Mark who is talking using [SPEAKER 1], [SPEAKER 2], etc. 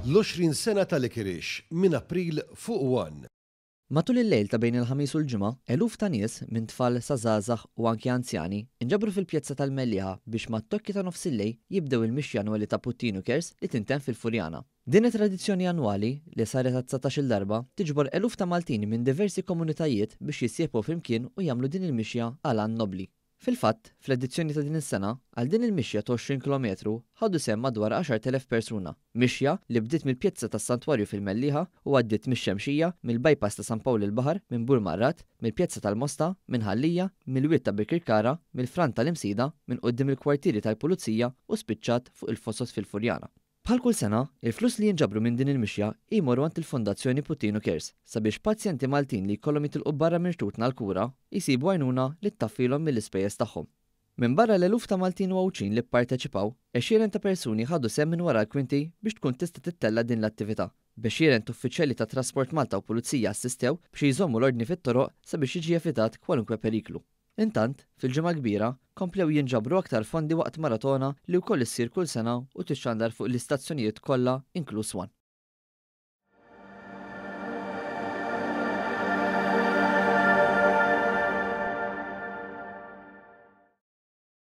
[SPEAKER 1] L-20 sena ta' Licorice minn April fuq One.
[SPEAKER 2] Matul il-lejl ta' bejn il-Ħamis u l-Ġimgħa, eluf ta' nies, minn tfal sa żgħażagħ u anki anzjani, inġabru fil-pjazza tal-Mellieħa biex mat-tokki ta' nofsillejl jibdew il-mixja annwali ta' Puttinu Cares li tintemm fil-Furjana. Din it-tradizzjoni annwali, li saret għad-dsatax-il darba, tiġbor eluf ta' Maltin minn diversi komunitajiet biex jissieħbu flimkien u jagħmlu din il-mixja għal għan nobbli. Fil-fatt, fl-edizzjoni ta' din is-sena, għal din il-mixja ta' 20 kilometru ħadu sehem madwar 10,000 persuna. Mixja li bdiet mill-pjazza tas-Santwarju fil-Mellieħa u għaddiet mix-Xemxija, mill-bypass ta' San Pawl il-Baħar, minn Burmarrad, mill-pjazza tal-Mosta, minn Ħal Lija, mill-Wied ta' Birkirkara, mill-Fran tal-Imsida, minn quddiem il-kwartieri tal-Pulizija u spiċċat fuq il-Fosos fil-Furjana. Bħal kull sena, il-flus li jinġabru minn din il-mixja jmorru għand il-Fondazzjoni Puttinu Cares sabiex pazjenti Maltin li jkollhom jitilqu barra minn xtutna għall-kura jsibu għajnuna li ttaffilhom mill-ispejjeż tagħhom. Minbarra l-eluf ta' Maltin u Għawdxin li pparteċipaw, għexieren ta' persuni ħadu sehem minn wara l-kwinti biex tkun tista' tittella' din l-attività. B'għexieren t'uffiċjali ta' Trasport Malta u Pulizija assistew biex jżommu l-ordni fit-toroq sabiex jiġi evitat kwalunkwe periklu. Intant, fil-Ġimgħa l-Kbira, komplew jinġabru aktar fondi waqt maratona li wkoll issir kull sena u tixxandar fuq l-istazzjonijiet kollha inkluż One.